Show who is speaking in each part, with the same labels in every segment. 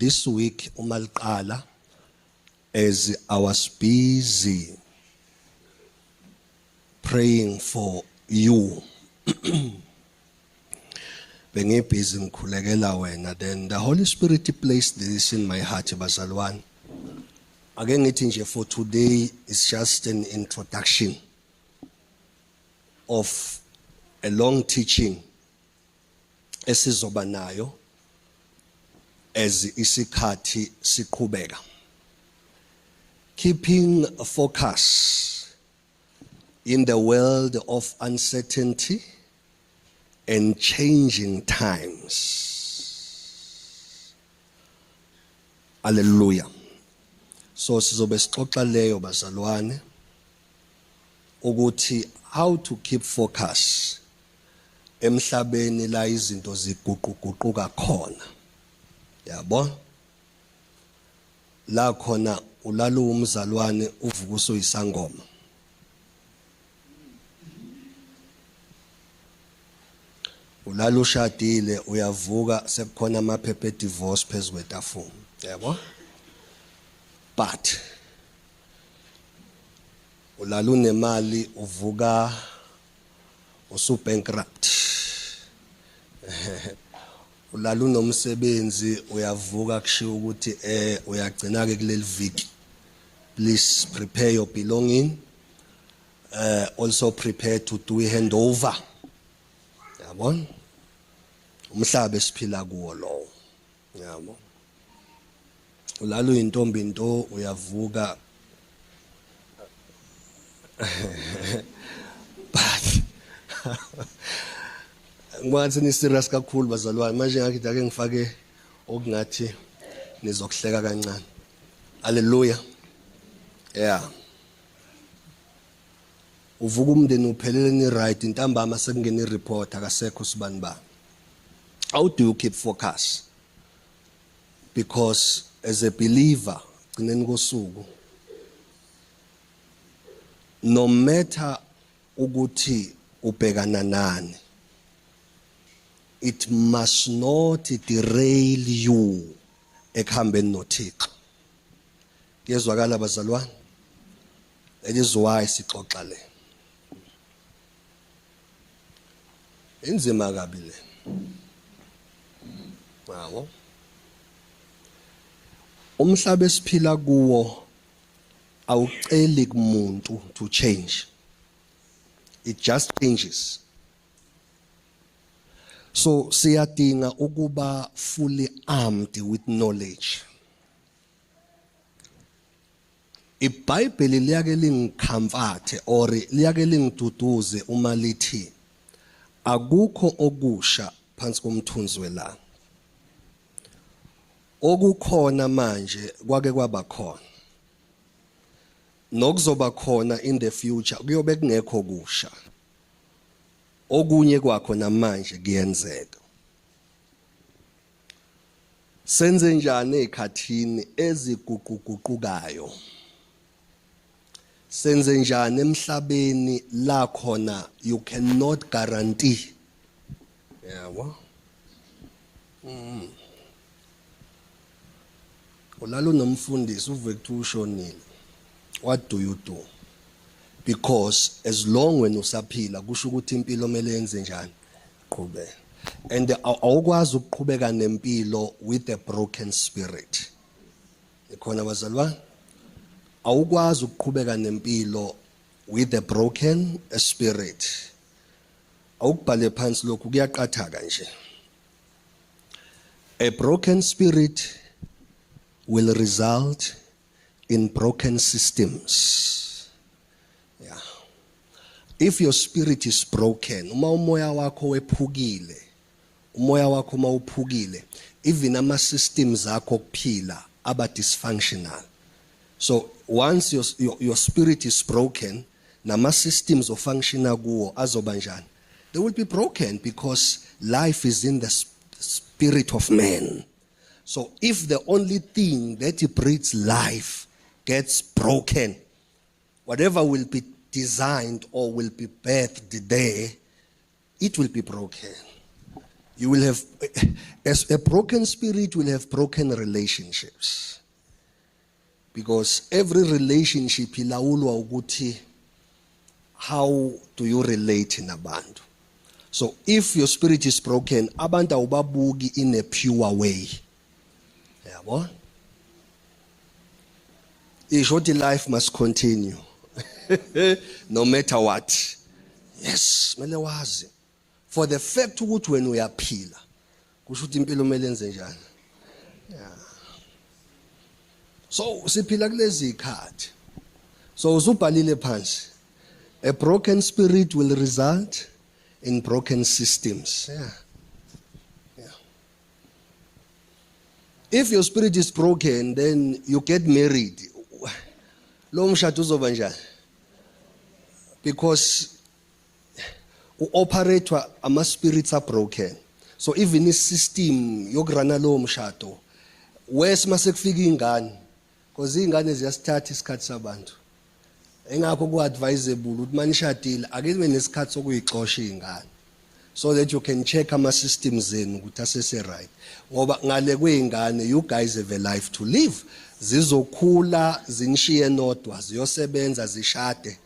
Speaker 1: This week uma liqala, as I was busy praying for you, bengibhizi ngikhulekela wena, then the Holy Spirit placed this in my heart. Bazalwane, ake ngithi nje for today is just an introduction of a long teaching esizoba nayo as isikhathi siqhubeka. Keeping focus in the world of uncertainty and changing times. Hallelujah. So sizobe sixoxa leyo, bazalwane, ukuthi how to keep focus emhlabeni la izinto ziguquguquka khona, yabo, la khona ulala umzalwane, uvuka usuyisangoma, ulala ushadile, uyavuka sekukhona amaphepha e-divorce phezu kwetafula, yabo. But ulala unemali, uvuka usu bankrupt. Ulala unomsebenzi, uyavuka kushiwo ukuthi uyagcina ke kuleli viki, please prepare your belonging, also prepare to do a handover, yabona. Umhlaba esiphila kuwo lowo, yabo. Ulala uyintombi into, uyavuka. But ngibona ni serious kakhulu, bazalwane. Manje ngathi ake ngifake okungathi nizokuhleka kancane. Haleluya. Yeah, uvuka umndeni uphelele, ni right, intambama sekungena i-report, akasekho sibani ba. How do you keep focus? Because as a believer, gcineni kosuku, no matter ukuthi ubhekana nani, it must not derail you ekuhambeni noThixo. Kuyezwakala, bazalwane? That is why sixoxa le. Inzima kabi le, yabo. Umhlaba esiphila kuwo awuceli kumuntu to change, it just changes. So siyadinga ukuba fully armed with knowledge. IBhayibheli liyake lingicomforte or liyake lingiduduze uma lithi akukho okusha phansi komthunzi welanga. Okukhona manje kwake kwaba khona, nokuzoba khona in the future kuyobe kungekho kusha. Okunye kwakho namanje kuyenzeka. Senze njani ezikhathini eziguquguqukayo? Senze njani emhlabeni la khona you cannot guarantee, yabo? Ulala unomfundisi, uvuke kuthiwa ushonile. What do you do? Because as long wena usaphila, kusho ukuthi impilo kumele yenze njani? Qhubeka. And awukwazi ukuqhubeka nempilo with a broken spirit. Ikhona, bazalwane? Awukwazi ukuqhubeka nempilo with a broken spirit. Awukubhale phansi lokhu, kuyaqathaka nje. A broken spirit will result in broken systems. Yeah, if your spirit is broken, uma umoya wakho wephukile, umoya wakho uma uphukile, even ama systems akho okuphila aba dysfunctional. So once your spirit is broken, nama systems ofunctiona kuwo azoba njani? They will be broken, because life is in the spirit of man. So if the only thing that breathes life gets broken, whatever will be designed or will be birthed there, it will be broken. You will have as a broken spirit will have broken relationships. Because every relationship ilawulwa ukuthi how do you relate nabantu. So if your spirit is broken, abantu awubabuki in a pure way. Yabo? Isho ukuthi life must continue. No matter what. Yes, kumele wazi. For the fact ukuthi wena uyaphila, kusho ukuthi impilo kumele enze njani. Yeah. So siphila kulezi zikhathi. So usubhalile phansi. A broken spirit will result in broken systems. Yeah. Yeah. If your spirit is broken, then you get married. Lo mshado uzoba njani? Because uoperatewa ama spirits are broken. So even i system yokurana lo mshado wes mase kufika ingane because ingane ziyasithatha isikhathi sabantu. Engakho ku advisable ukuthi manishadile ake nibe nesikhathi sokuyixosha izingane so that you can check ama systems zenu ukuthi asese right, ngoba ngale kweingane you guys have a life to live. Zizokhula zinishiye nodwa, ziyosebenza, zishade,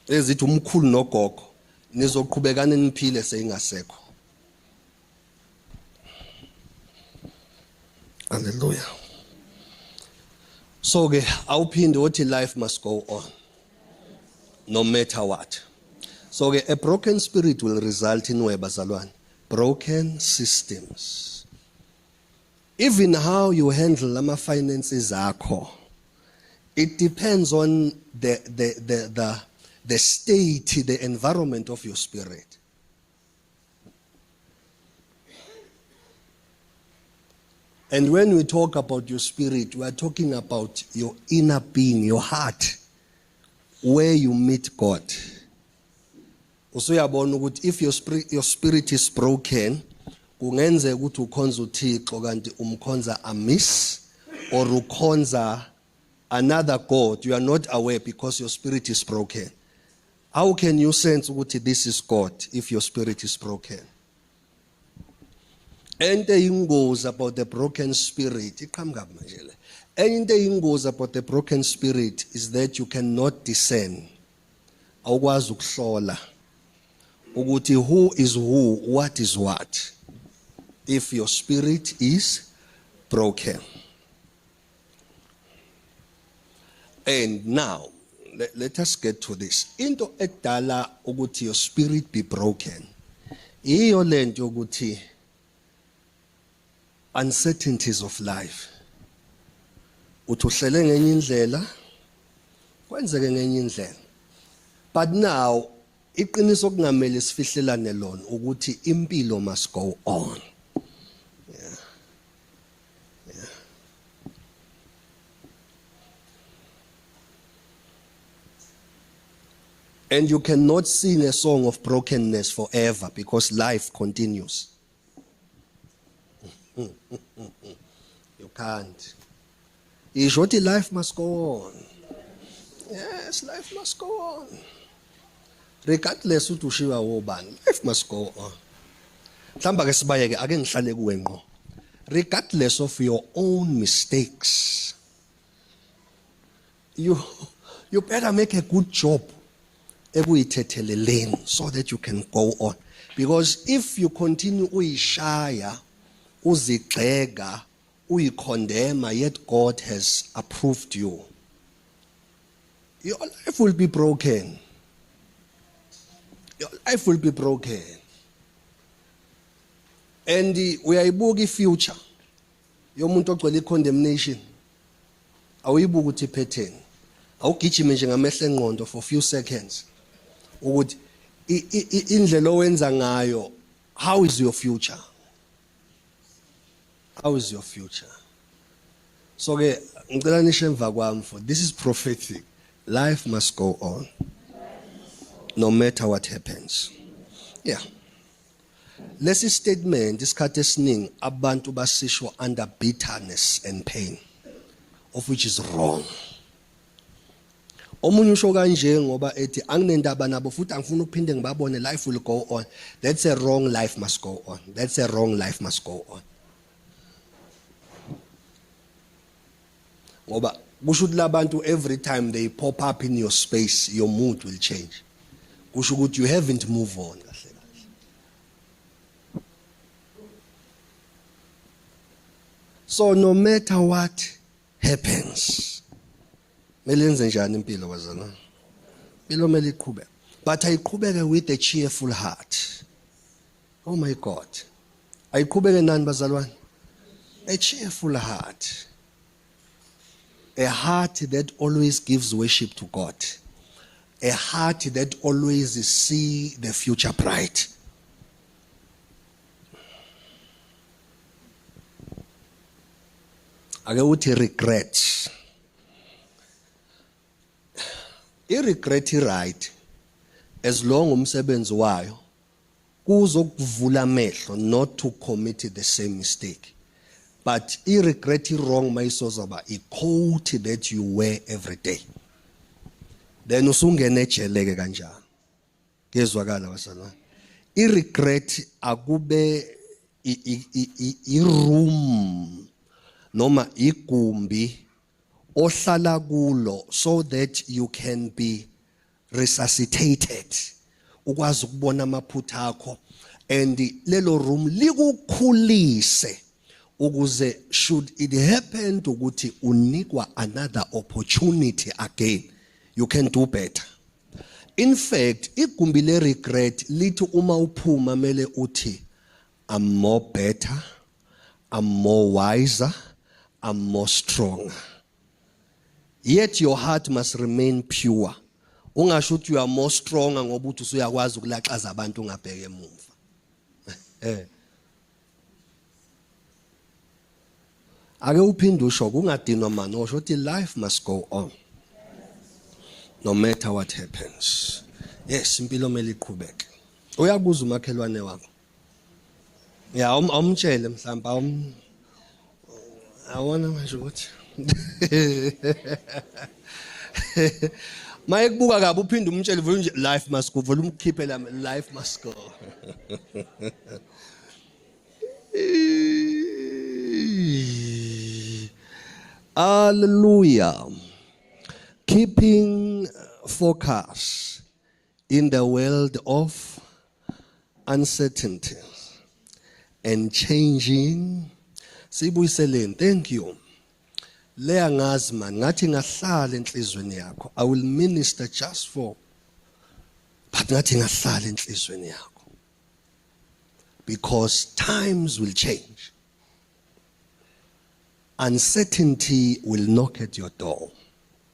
Speaker 1: ezithi umkhulu nogogo, nizoqhubekana niphile seyingasekho. Hallelujah. So ke awuphinde uthi life must go on no matter what. So ke a broken spirit will result in webazalwane broken systems. Even how you handle ama finances akho, it depends on the state, the environment of your spirit. And when we talk about your spirit, we are talking about your inner being, your heart, where you meet God. Usuyabona ukuthi if your spirit is broken, kungenzeka ukuthi ukhonza uThixo kanti umkhonza amiss or ukhonza another god. You are not aware because your spirit is broken. How can you sense ukuthi this is God if your spirit is broken? Ento eyingozi about the broken spirit, iqhamuka manje le. Enye into eyingozi about the broken spirit is that you cannot discern. Awukwazi ukuhlola ukuthi who is who, what is what, if your spirit is broken. And now, let us get to this. Into edala ukuthi your spirit be broken, iyo lento yokuthi uncertainties of life. Uthi uhlele ngenye indlela, kwenzeke ngenye indlela. But now, iqiniso okungamele sifihlelane lona ukuthi impilo must go on. Yeah. Yeah. And you cannot sing a song of brokenness forever because life continues. You can't. Isho ukuthi life must go on. Yes, life must go on. Regardless ukuthi ushiwa wobani, life must go on. Mhlamba ke sibayeke, ake ngihlale kuwe ngqo. Regardless of your own mistakes, you better make a good job ekuyithetheleleni so that you can go on. Because if you continue uyishaya, uzigxeka, uyicondemna, yet God has approved you, your life will be broken. Your life will be broken. And uyayibuka i-future yomuntu ogcwele i-condemnation, awuyibuka ukuthi iphetheni, awugijime nje ngamehlo engqondo for few seconds ukuthi indlela owenza ngayo, how is your future? How is your future? So ke ngicela nisho emva kwami, for this is prophetic: life must go on no matter what happens. Yeah, lesi statement isikhathi esiningi abantu basisho under bitterness and pain, of which is wrong. Omunye usho kanje ngoba ethi anginendaba nabo futhi angifuni ukuphinde ngibabone, life will go on. That's a wrong life must go on. That's a wrong life must go on. Ngoba kusho ukuthi labantu every time they pop up in your space, your mood will change. Kusho ukuthi you haven't moved on kahle kahle. So no matter what happens, mele yenze njani impilo bazalwane? Impilo mele iqhubeke, but ayiqhubeke with a cheerful heart. Oh my God, ayiqhubeke nani bazalwane? A cheerful heart, a heart that always gives worship to God, a heart that always see the future bright. Ake uthi regret, i-regret i-right as long umsebenzi wayo kuzokuvula amehlo not to commit the same mistake, but i-regret i-wrong mayisozoba i-coat that you wear every day, then usungena ejeleke kanjani. Kezwakala bazalwane? I-regret akube i-room noma igumbi ohlala kulo so that you can be resuscitated, ukwazi ukubona amaphutha akho, and lelo room likukhulise ukuze should it happen ukuthi unikwa another opportunity again, you can do better. In fact, igumbi le regret lithi uma uphuma mele uthi, "I'm more better, I'm more wiser, I'm more strong." Yet your heart must remain pure. Ungasho ukuthi you are more stronger ngoba uthi usuyakwazi ukulaxaza abantu ungabheke emuva. Ake uphinde usho, kungadinwa mani, osho ukuthi life must go on no matter what happens. Yes, impilo mele iqhubeke. Uyakuza umakhelwane wakho ya, awumtshele mhlawumbe awum awona manje ukuthi maye kubuka kabi, uphinde umtshele vele nje, life must go, vele umkhiphe la, life must go. Hallelujah. Keeping focus in the world of uncertainty and changing. Sibuyiseleni. Thank you. Leya ngazi man, ngathi ngahlala enhlizweni yakho. I will minister just for, but ngathi ngahlala enhlizweni yakho. Because times will change. Uncertainty will knock at your door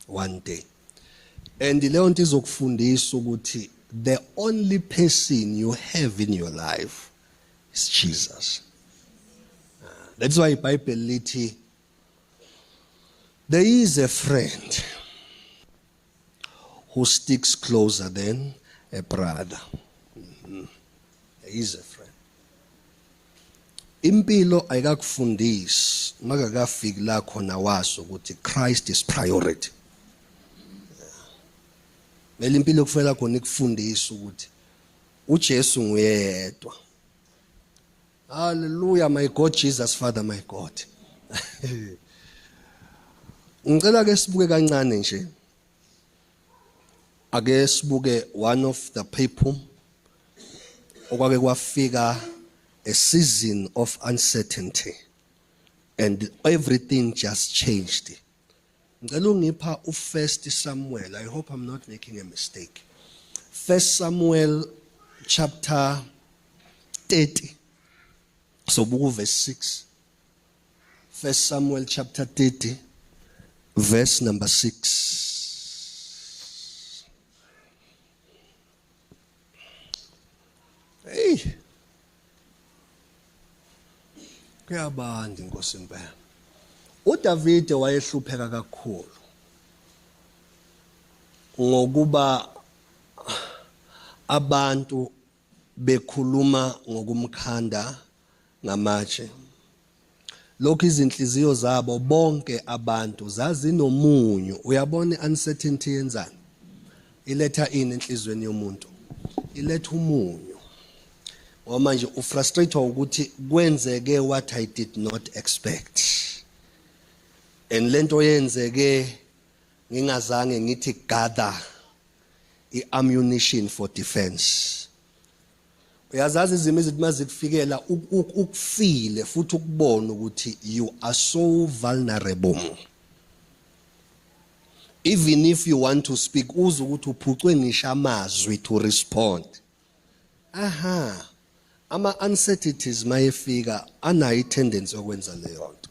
Speaker 1: one day. And leyo nto izokufundisa ukuthi the only person you have in your life is Jesus. That's why iBhayibheli lithi there is a friend who sticks closer than a brother. There is a friend. Impilo ayikakufundisi makakafiki la khona wazi ukuthi Christ is priority. Mele impilo kufanele khona ikufundise ukuthi uJesu nguyedwa. Hallelujah, my God Jesus, Father my God. Ngicela ke sibuke kancane nje. Ake sibuke one of the people okwake kwafika a season of uncertainty and everything just changed. Ngicela ungipha uFirst Samuel. I hope I'm not making a mistake. First Samuel chapter 30. So buku verse 6. First Samuel chapter 30 verse number 6. Hey. Kuyabanda inkosi impela. uDavide wayehlupheka kakhulu ngokuba abantu bekhuluma ngokumkhanda ngamatshe. Lokhu izinhliziyo zabo bonke abantu zazinomunyu. Uyabona i-uncertainty yenzani? Iletha ini enhliziyweni yomuntu? Iletha umunyu. Ngoba manje ufrustratewa ukuthi kwenzeke what I did not expect. And lento yenzeke ngingazange ngithi gather i-ammunition for defense. Uyazazi izimo ezithi mazikufikela ukufile futhi ukubona ukuthi you are so vulnerable. Even if you want to speak uze ukuthi uphucwe ngisho amazwi to respond. Aha. Ama uncertainties mayefika anayo itendency yokwenza leyo nto.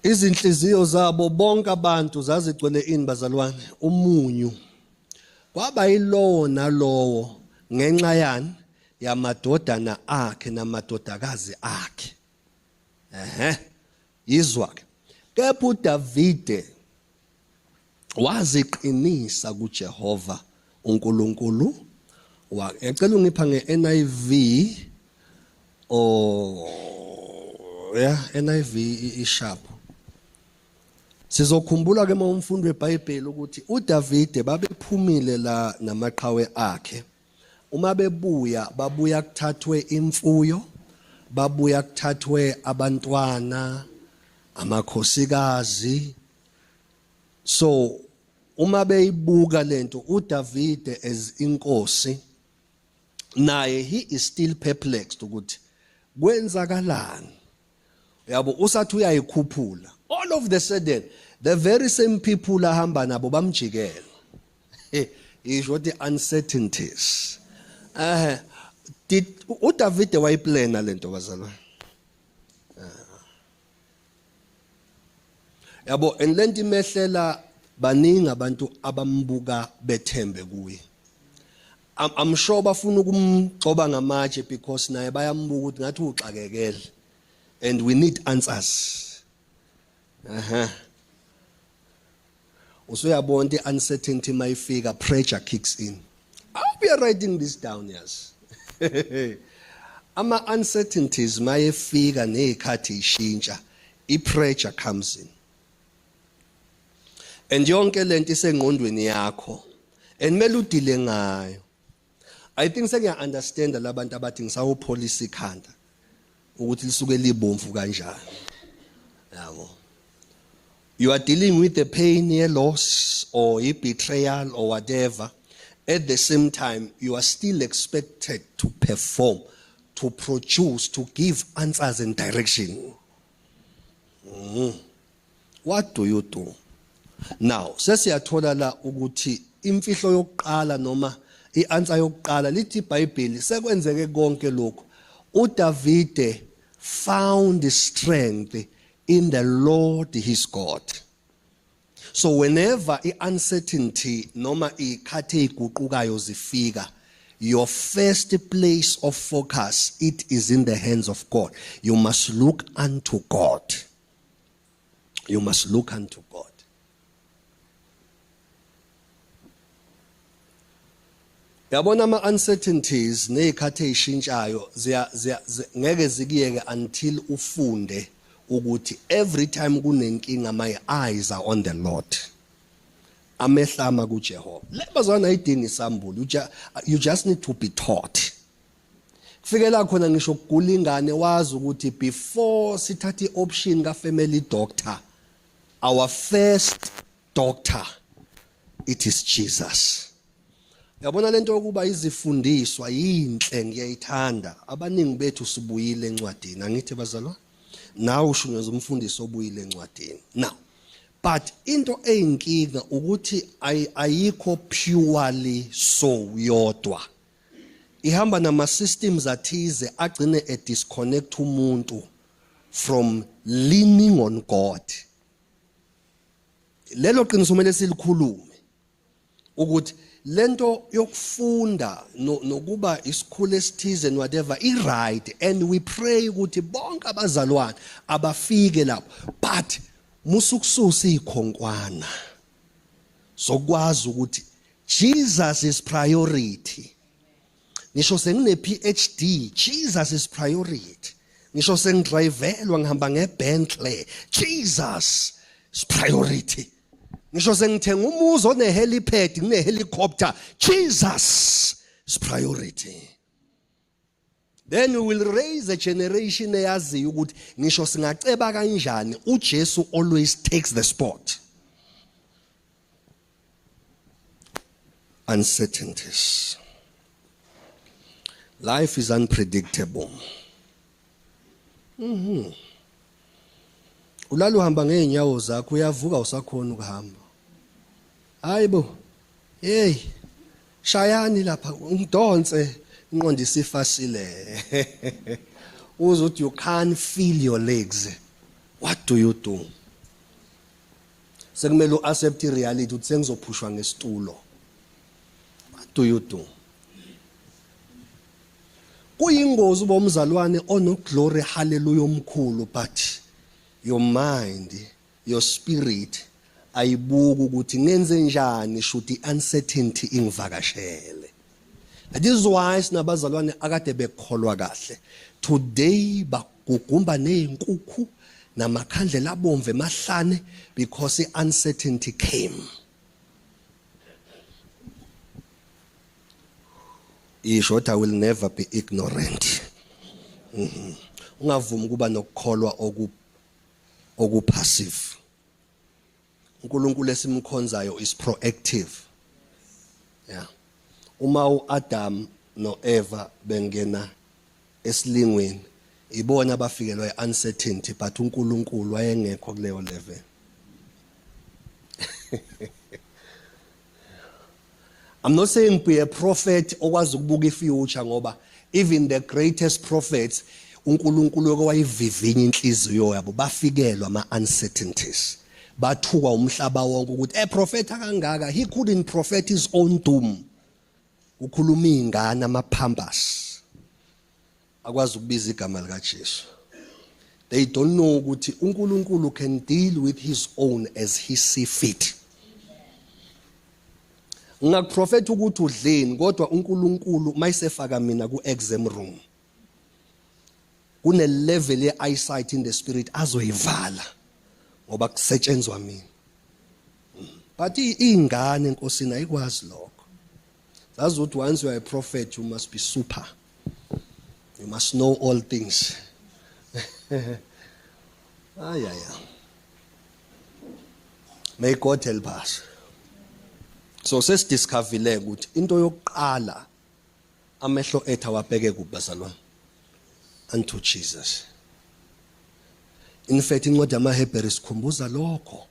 Speaker 1: Izinhliziyo zabo bonke abantu zazigcwele ini bazalwane? Umunyu. Kwaba yilowo nalowo ngenxa yani? Yamadodana akhe namadodakazi akhe. Ehhe. Yizwa ke. Kepha uDavide waziqinisa kuJehova uNkulunkulu wakhe. Ngicela ungipha ngeNIV oh yeah NIV isharp. Sizokhumbula ke uma umfundi weBhayibheli ukuthi uDavide babephumile la namaqhawe akhe. Uma bebuya babuya kuthathwe imfuyo, babuya kuthathwe abantwana, amakhosikazi. So uma beyibuka lento uDavide as inkosi naye he is still perplexed ukuthi kwenzakalani. Uyabo usathi uyayikhuphula all of the sudden the very same people ahamba nabo bamjikela. Isho ukuthi uncertainties. Eh did uDavide wayiplana lento bazalwane? Yabo and lento imehlela baningi abantu abambuka bethembe kuye. I'm sure bafuna ukumgxoba ngamatshe because naye bayambuka ukuthi ngathi uxakekele and we need answers. Aha. Usuyabona ukuthi uncertainty mayifika pressure kicks in. I'll be writing this down yes. Ama uncertainties mayefika nezikhathi ishintsha i pressure comes in. And yonke lento isengqondweni yakho and mele udile ngayo. I think sengiya understand labantu abathi ngisawupholisa ikhanda ukuthi lisuke libomvu kanjani. Yabo. You are dealing with the pain ye loss or i betrayal or whatever. At the same time you are still expected to perform, to produce, to give answers and direction. What do you do? Now, sesiyathola la ukuthi imfihlo yokuqala noma ianswer yokuqala lithi iBhayibheli sekwenzeke konke lokhu. uDavide found strength in the Lord his God. So whenever i-uncertainty noma ikhathi eziguqukayo zifika, your first place of focus it is in the hands of God. You must look unto God. You must look unto God. Yabona ama uncertainties nezikhathi ezishintshayo ziya ziya ngeke zikuyeke until ufunde ukuthi every time kunenkinga my eyes are on the Lord. Amehlo ama kuJehova. Le bazwana ayidingi isambulo. You just need to be taught. Kufikela khona ngisho kugula ingane wazi ukuthi before sithatha ioption ka family doctor our first doctor it is Jesus. Yabona lento yokuba izifundiswa yinhle ngiyayithanda. Abaningi bethu sibuyile encwadini angithi bazalwa. Nawe ushunyeza umfundisi obuyile encwadini. Now but into eyinkinga ukuthi ayikho purely so yodwa. Ihamba nama systems athize agcine e disconnect umuntu from leaning on God. Lelo qiniso kumele silikhulume ukuthi lento yokufunda nokuba isikhulu esithize and whatever i right and we pray ukuthi bonke abazalwane abafike lapho but musukususa ikhonkwana sokwazi ukuthi Jesus is priority. Ngisho sengine PhD, Jesus is priority. Ngisho sengidrivelwa ngihamba ngeBentley, Jesus is priority. Ngisho sengithenga umuzi one helipad, ngine helicopter, Jesus is priority. Then we will raise a generation eyaziyo ukuthi ngisho singaceba kanjani uJesu always takes the spot. Uncertainties. Life is unpredictable. Ulala uhamba ngeenyawo zakho uyavuka usakhona ukuhamba. Hayibo. Hey. Shayani lapha ngidonse inqondo isifasile. Uzothi you can't feel your legs. What do you do? Sekumele uaccept reality ukuthi sengizophushwa ngesitulo. What do you do? Kuyingozi uba umzalwane ono glory hallelujah omkhulu, but your mind, your spirit ayibuki ukuthi ngenze njani should the uncertainty ingivakashele. That is why sinabazalwane akade bekholwa kahle today bagugumba nezinkukhu namakhandlela abomvu emahlane because i-uncertainty came. Isho ukuthi I will never be ignorant. Ungavumi ukuba nokukholwa oku okupassive. uNkulunkulu esimkhonzayo is proactive. Yeah. Uma uAdam noEva bengena esilingweni ibona abafikelwa iuncertainty, but uNkulunkulu wayengekho kuleyo level. I'm not saying be a prophet okwazi ukubuka ifuture, ngoba even the greatest prophets uNkulunkulu wayivivinya inhliziyo yabo, bafikelwa ama uncertainties, bathukwa umhlaba wonke ukuthi prophet kangaka, he couldn't prophet his own doom. Ukhuluma izingane ama-pampers akwazi ukubiza igama lika Jesu. They don't know ukuthi uNkulunkulu can deal with his own as he see fit. Ngingakuprofetha ukuthi udleni, kodwa uNkulunkulu mayisefaka mina ku exam room kune level ye eyesight in the spirit azoyivala ngoba kusetshenzwa mina. But ingane enkosini ayikwazi lokho. Zazi ukuthi once you are a prophet you must be super, you must know all things. Ay ay ay. May God help us. So sesidiscoverile ukuthi into yokuqala amehlo ethu awabheke kuphi, bazalwane? Unto Jesus. In fact, incwadi yamaHebheru isikhumbuza lokho,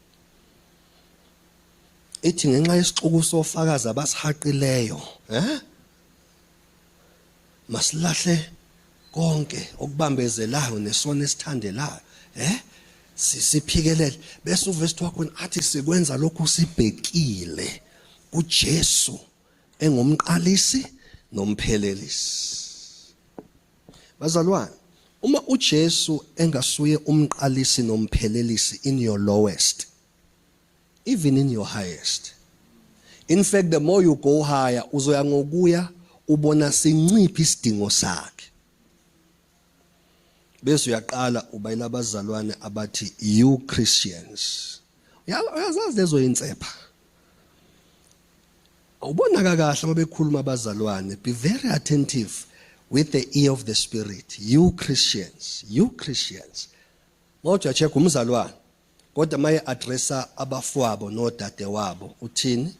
Speaker 1: ithi ngenxa yesixuku sofakazi abasihaqileyo, masilahle konke okubambezelayo nesono esithandelayo, siphikelele. Bese uvesi wakho athi sikwenza lokhu sibhekile kuJesu engumqalisi nomphelelisi. Bazalwane, uma uJesu engasuye umqalisi nomphelelisi in your lowest, even in your highest, in fact the more you go higher uzoya ngokuya ubona sincipha isidingo sakhe, bese uyaqala ubayila abazalwane abathi you Christians. Uyazazi lezo insepha, awubona kahle mabekhuluma abazalwane. Be very attentive with the ear of the spirit. You Christians, you Christians. Mawuthi uyacheck umzalwane, kodwa maye addressa abafowabo nodade wabo uthini?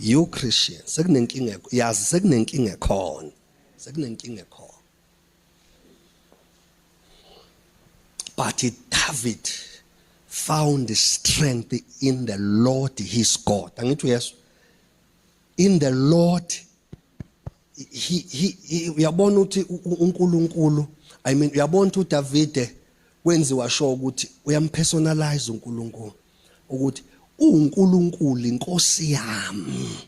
Speaker 1: You Christians. Sekunenkinga, yazi sekunenkinga ekhona, sekunenkinga ekhona. But David found strength in the Lord his God. Angithi uyesu in the Lord he uyabona ukuthi uNkulunkulu, I mean, uyabona ukuthi uDavide kwenziwa sure ukuthi uyampersonalize uNkulunkulu, ukuthi uNkulunkulu inkosi yami,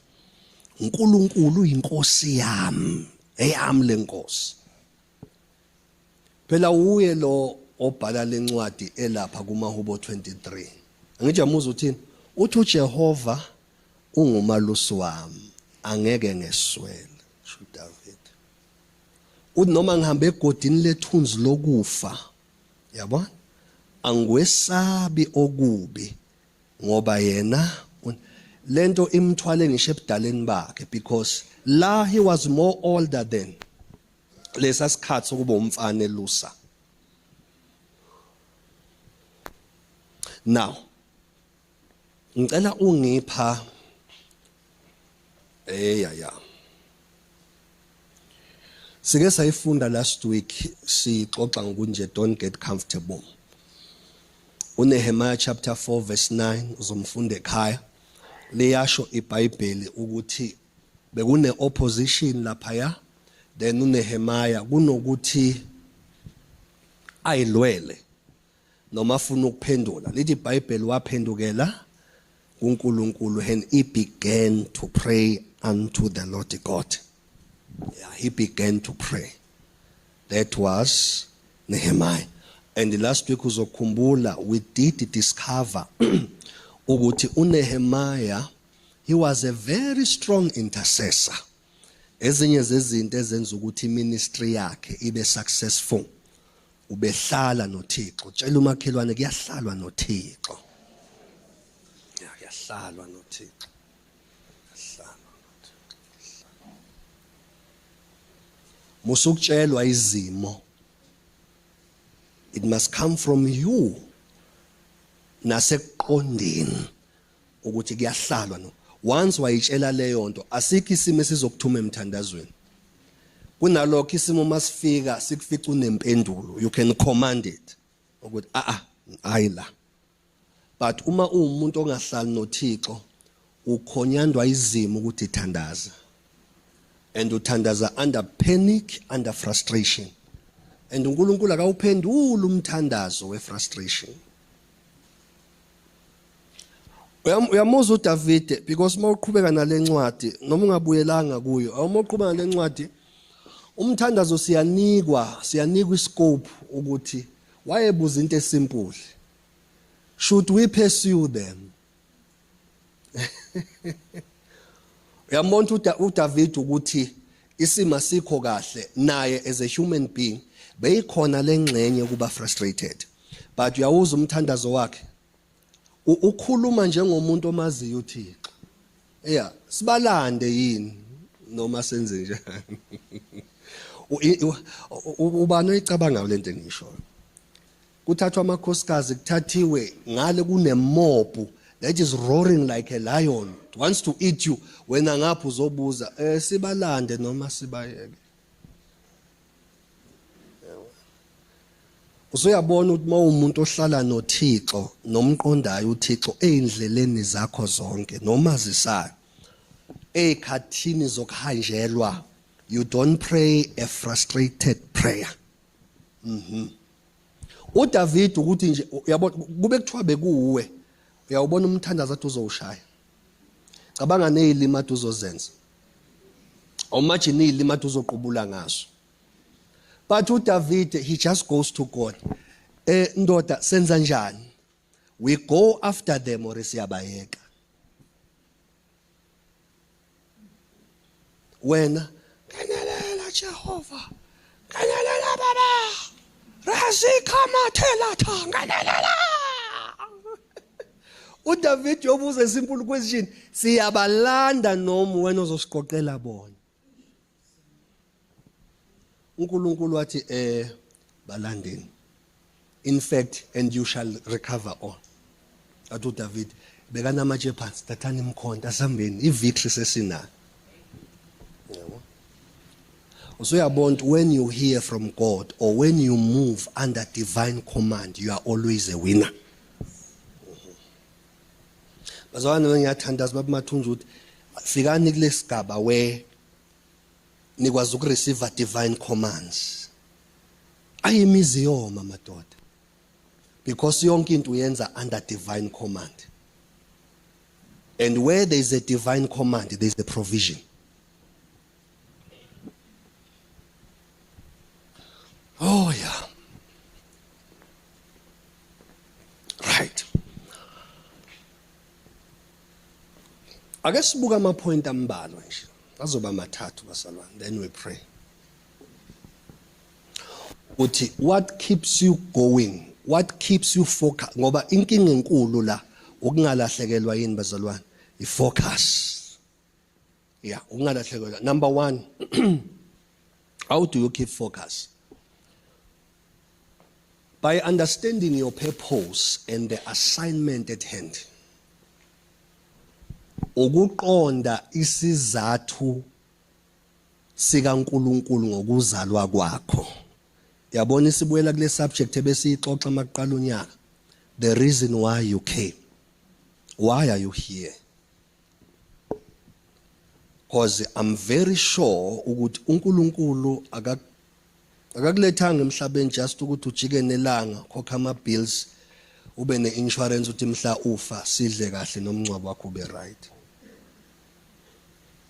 Speaker 1: uNkulunkulu uyinkosi yami, eyami lenkosi. Phela uye lo obhala lencwadi elapha kumahubo 23. Angithi yamuza uthini? Uthi uJehova ungumalusi wami, angeke ngeswele, sho David. Uthi noma ngihamba egodini lethunzi lokufa, yabona? Angikwesabi okubi ngoba yena lento imthwale ngisho ebudaleni bakhe because la he was more older than lesa sikhathi sokuba umfana elusa. Now ngicela ungipha eya ya Sike sayifunda last week sixoxa ngokunje don't get comfortable. UNehemiah chapter 4 verse 9 uzomfunda ekhaya. Liyasho iBhayibheli ukuthi bekune opposition laphaya then uNehemiah kunokuthi ayilwele noma afuna ukuphendula lithi iBhayibheli waphendukela kuNkulunkulu and he began to pray unto the Lord God. Yeah, he began to pray. That was Nehemiah. And last week uzokhumbula we did discover ukuthi uNehemiah he was a very strong intercessor. Ezinye zezinto ezenza ukuthi ministry yakhe ibe successful ubehlala noThixo. Tshela umakhelwane kuyahlalwa noThixo. Ya kuyahlalwa noThixo. Kuyahlalwa noThixo. Musukutshelwa izimo. It must come from you. Nasekuqondeni ukuthi kuyahlalwa no. Once wayitshela leyo nto asikho isimo esizokuthuma emthandazweni. Kunalokho isimo masifika sikufica unempendulo you can command it ukuthi a a hayi la. But uma uwumuntu ongahlali noThixo ukhonyandwa izimo ukuthi thandaza. And uthandaza under panic, under frustration. And uNkulunkulu akawuphenduli umthandazo we-frustration. Uyamuzwa uDavide because uma uqhubeka nalencwadi noma ungabuyelanga kuyo, uma uqhubeka nalencwadi umthandazo siyanikwa, siyanikwa iscope ukuthi wayebuza into esimple. Should we pursue them? Uyambona uDavid ukuthi isimo asikho kahle naye as a human being beyikhona lengxenye kuba frustrated. But uyawuza umthandazo wakhe ukhuluma njengomuntu omaziyo uThixo. Yeah, sibalande yini noma senze njani? Ubani oyicabangayo lento engishoyo? Kuthathwa amakhosikazi kuthathiwe ngale kunemobhu that is roaring like a lion wants to eat you wena ngapha uzobuza eh sibalande noma sibayeke. Usuyabona ukuthi uma umuntu ohlala noThixo nomqondayo uThixo ey'ndleleni zakho zonke nomazisayo ey'khathini zokuhanjelwa you don't pray a frustrated prayer. Mhm. uDavid ukuthi nje uyabona kube kuthiwa bekuwe uyawubona umthandazo athi uzowushaya. Cabanga nezilimi athi uzozenza. Imagine izilimi athi uzoqubula ngazo. But uDavid he just goes to God. Eh ndoda senza njani? We go after them or siyabayeka. Wena ngenelela Jehova. Ngenelela baba. Razikamathela tha ngenelela. uDavid yobuza simple question siyabalanda noma wena uzosiqoqela bona. uNkulunkulu wathi eh balandeni. In fact and you shall recover all. Athi uDavid bekanamatshe phansi thathani imkhonto asambeni ivictory sesinayo. Yabo. Usuyabona when you hear from God or when you move under divine command you are always a winner. Bazalwane ngiyathandaza baba Mathunzi ukuthi fikani kulesigaba where nikwazi ukureceive divine commands. Ayimizi yoma madoda. Because yonke into uyenza under divine command. And where there is a divine command there is a provision. Oh yeah. Right. Ake sibuka ama point ambalwa nje. Azoba mathathu basalwane then we pray. Ukuthi what keeps you going, what keeps you focus, ngoba inkinga enkulu la ukungalahlekelwa yini bazalwane, i-focus. Yeah, ukungalahlekelwa. Number 1, how do you keep focus? By understanding your purpose and the assignment at hand. Ukuqonda isizathu sikaNkuluNkulu ngokuzalwa kwakho. Yabona isibuyela kule subject ebesiyixoxa makuqala unyaka. The reason why you came. Why are you here? Because I'm very sure ukuthi uNkulunkulu akakulethanga emhlabeni just ukuthi ujike nelanga, khokha ama bills, ube ne-insurance ukuthi mhla ufa sidle kahle nomngcwabo wakho ube right.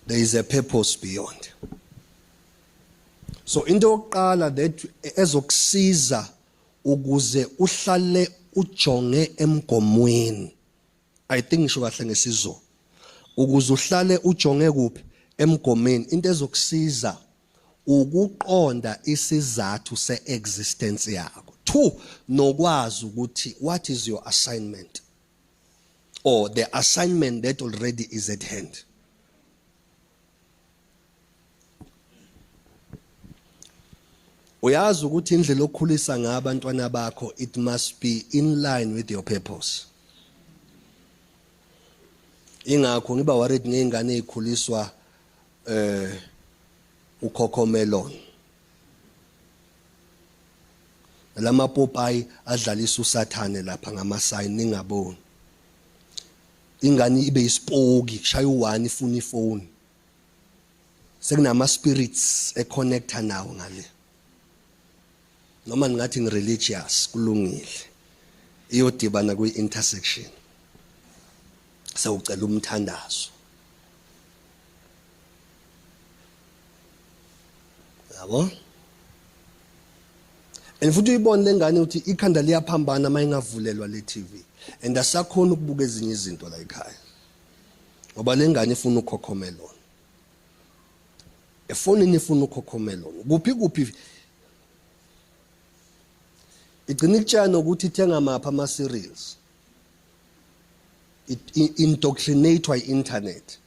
Speaker 1: There is a purpose beyond. So into yokuqala that ezokusiza ukuze uhlale ujonge emgomweni, I think ngisho kahle ngesiZulu, ukuze uhlale ujonge kuphi? Emgomeni. Into ezokusiza ukuqonda isizathu se-existence yakho. 2, nokwazi ukuthi what is your assignment or the assignment that already is at hand. Uyazi ukuthi indlela okhulisa ngayo abantwana bakho, it must be in line with your purpose. Ingakho ngiba worried ngezingane ezikhuliswa uCocomelon. Lamapopayi adlalisa uSathane lapha ngama-sign ningaboni. Ingane ibe isipoki, kushaya u1 ifuna ifoni. Sekunama spirits econnecta nawo ngale. Noma ningathi ngireligious kulungile. Iyodibana kwi intersection. Sewucela umthandazo. Yabo? And futhi uyibone lengane ukuthi ikhanda liyaphambana mayingavulelwa le TV. And asakhona ukubuka ezinye izinto la ekhaya. Ngoba lengane ifuna uCocomelon. Efonini ifuna uCocomelon. Kuphi kuphi igcina ikutshela ukuthi ithenga maphi ama cereals. It indoctrinate internet.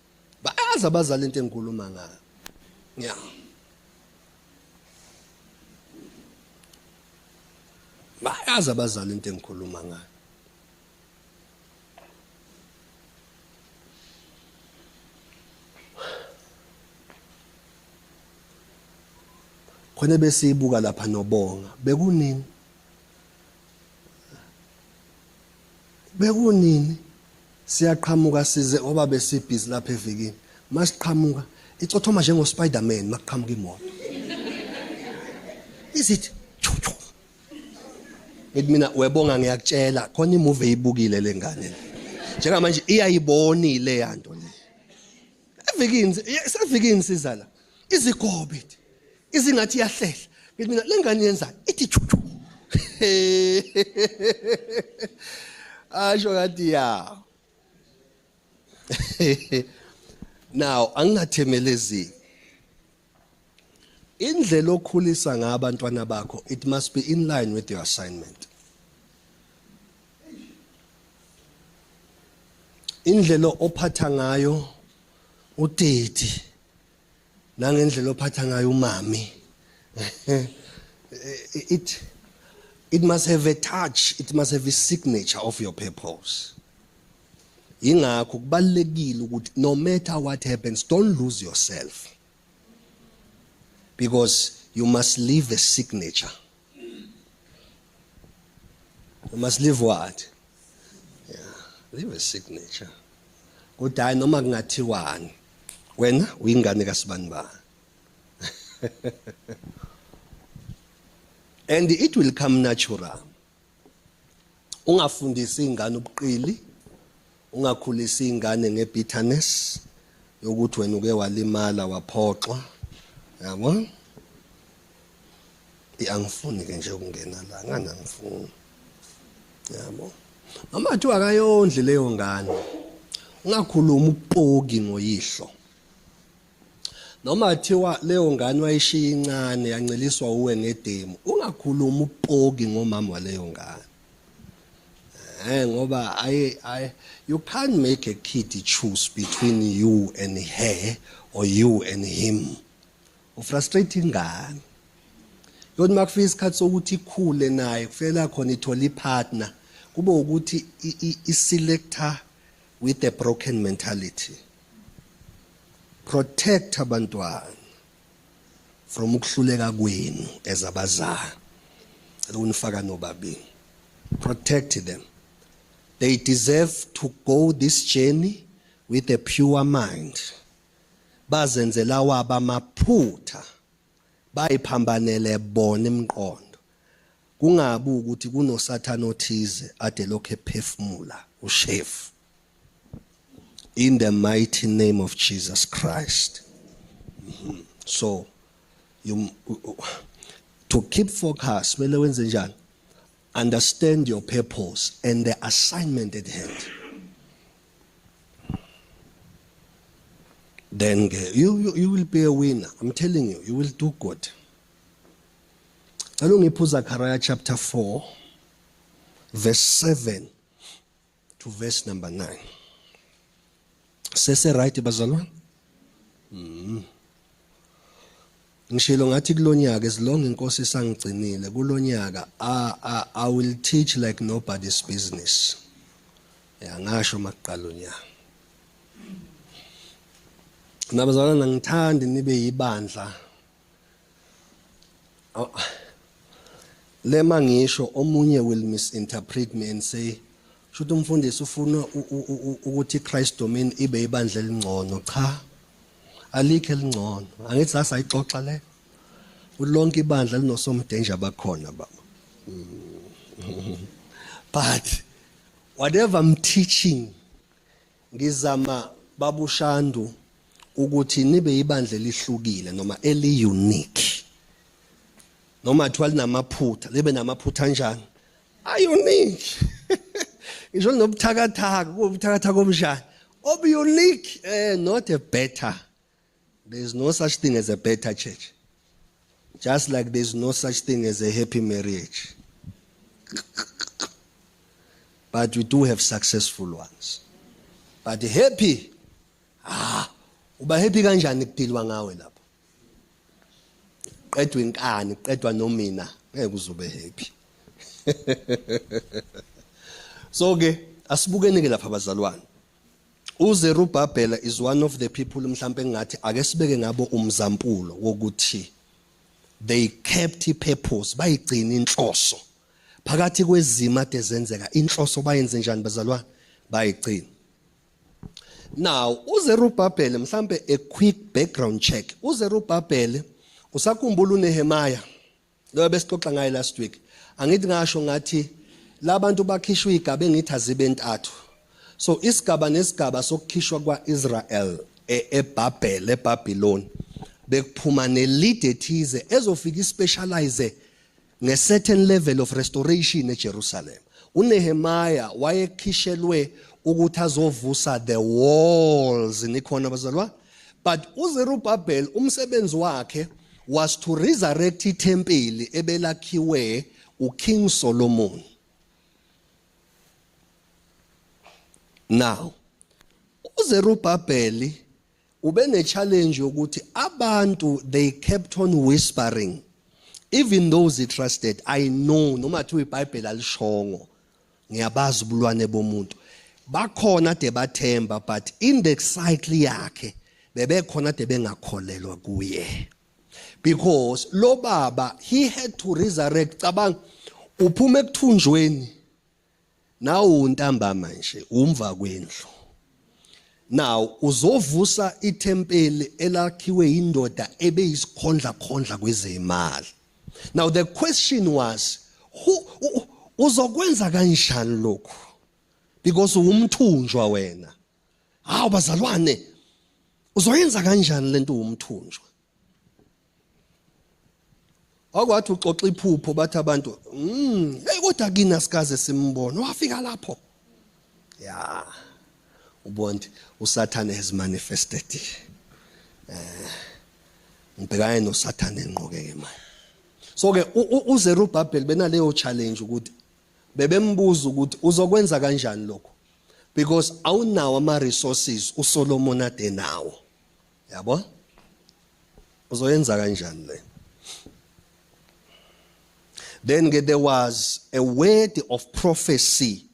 Speaker 1: Bayazi abazali into engikhuluma ngayo. Yeah. Bayazi abazali into engikhuluma ngayo. Khona besiyibuka lapha nobonga bekunini? Bekunini siyaqhamuka size ngoba besibhizi lapha evikini. Masiqhamuka icothoma njengo Spider-Man makuqhamuka imoto. Is it? Chu chu. Ngithi mina webonga ngiyakutshela khona imovie eyibukile lengane. Njengamanje iyayibona le yanto le. Evikini sevikini siza la. Izigobe ithi. Izingathi iyahlehla. Ngithi mina lengane yenzani? Ithi chu chu. Asho kathi ya. Now angingathemelezi. Indlela okhulisa ngayo abantwana bakho, it must be in line with your assignment. Indlela ophatha ngayo udaddy nangendlela ophatha ngayo umami, it must have a touch, it must have a signature of your purpose. Ingakho kubalekile ukuthi no matter what happens, don't lose yourself, because you must leave a signature. You must leave what? Yeah, leave a signature. Kodwa hayi noma kungathiwani, wena uyingane kaSibanibani. And it will come natural. Ungafundisi ingane ubuqili, ungakhulisi ingane ngebitterness yokuthi wena uke walimala waphoxwa. Yabo? Angifuni ke nje ukungena la, ngani angifuni. Yabo? Noma kuthiwa akayondli leyo ngane. Ungakhulumi ubupoki ngoyihlo. Noma thiwa leyo ngane wayishiya incane yanceliswa uwe ngedemu, ungakhulumi upoki ngomama waleyo ngane. Ngoba I you can't make a kid choose between you and her or you and him. Ufrustrate ingane. Yona makufika isikhathi sokuthi ikhule naye kufela khona ithola ipartner kube ukuthi i-selector with a broken mentality. Protect abantwana from ukuhluleka kwenu as abazali. Ukunifaka nobabili. Protect them. They deserve to go this journey with a pure mind. Bazenzela waba amaphutha. Bayiphambanele bona imiqondo. Kungabi ukuthi kunosathane othize ade lokho ephefumula ushefu. In the mighty name of Jesus Christ. So you to keep focus kumele wenze njani? Understand your purpose and the assignment at hand. Then you will be a winner. I'm telling you, you will do good. Cela ungiphe uZechariah chapter 4 verse 7 to verse number 9. Sese right bazalwane? Ngishilo ngathi kulonyaka as long inkosi isangigcinile kulonyaka I will teach like nobody's business. Ya ngasho makuqala unyaka. Nabazalwane ngithandi nibe yibandla. Le mangisho omunye will misinterpret me and say shuthi umfundisi ufuna ukuthi Christ Domain ibe ibandla elingcono. Cha, alikho elingcono. Angithi sasayixoxa le. Ulonke ibandla linosomdanger bakhona baba. But whatever I'm teaching ngizama babushandu ukuthi nibe ibandla elihlukile noma eli unique. Noma thiwa linamaphutha, libe namaphutha kanjani? A unique. Ngisho nobuthakathaka, kubuthakathaka obunjani? Obu unique, not a better. There is no such thing as a better church. Just like there is no such thing as a happy marriage. But we do have successful ones. But happy, uba happy kanjani kudilwa ngawe lapho? Qedwa inkani, qedwa nomina, ngeke uzobe happy. So ke asibukeni ke lapha bazalwane. UZerubabel is one of the people mhlambe engathi ake sibeke ngabo umzampulo wokuthi they kept purpose, bayigcina inhloso. Phakathi kwezimo ade zenzeka inhloso bayenze njani bazalwane? Bayigcina. Now uZerubabel mhlambe a quick background check. uZerubabel usakhumbula uNehemiah lo besixoxa ngaye last week. Angithi ngasho ngathi labantu bakhishwa igaba engithi azibe ntathu. So isigaba nesigaba sokukhishwa kwaIsrael eBabel eBabylon bekuphuma nelead ethize ezofika ispecialize nge certain level of restoration eJerusalem. uNehemiah wayekhishelwe ukuthi azovusa the walls, nikhona bazalwa? But uZerubabel umsebenzi wakhe was to resurrect ithempeli ebelakhiwe uKing Solomon. Now uZerubabel ube ne challenge yokuthi abantu they kept on whispering, even those he trusted. I know noma thiwa iBhayibheli alishongo, ngiyabazi ubulwane bomuntu, bakhona de bathemba, but in the cycle yakhe bebekhona de bengakholelwa kuye, because lo baba he had to resurrect. Cabanga uphuma ekuthunjweni nawe untambama nje umva kwendlu, now uzovusa ithempeli elakhiwe indoda ebeyisikhondla khondla kwezemali. Now the question was, who uzokwenza kanjani lokhu, because umthunjwa wena? Hawu bazalwane, uzoyenza kanjani lento umthunjwa? Akwathi uxoxa iphupho bathi abantu, hey kodwa kina sikaze simbone wafika lapho. Ya ubonti uSathane has manifested. Ngibhekane noSathane ngqoke ke manje. So ke uZerubabel benaleyo challenge ukuthi bebembuza ukuthi uzokwenza kanjani lokho, because awunawo ama resources uSolomon ade nawo, yabo, uzoyenza kanjani le. Then ke there was a word of prophecy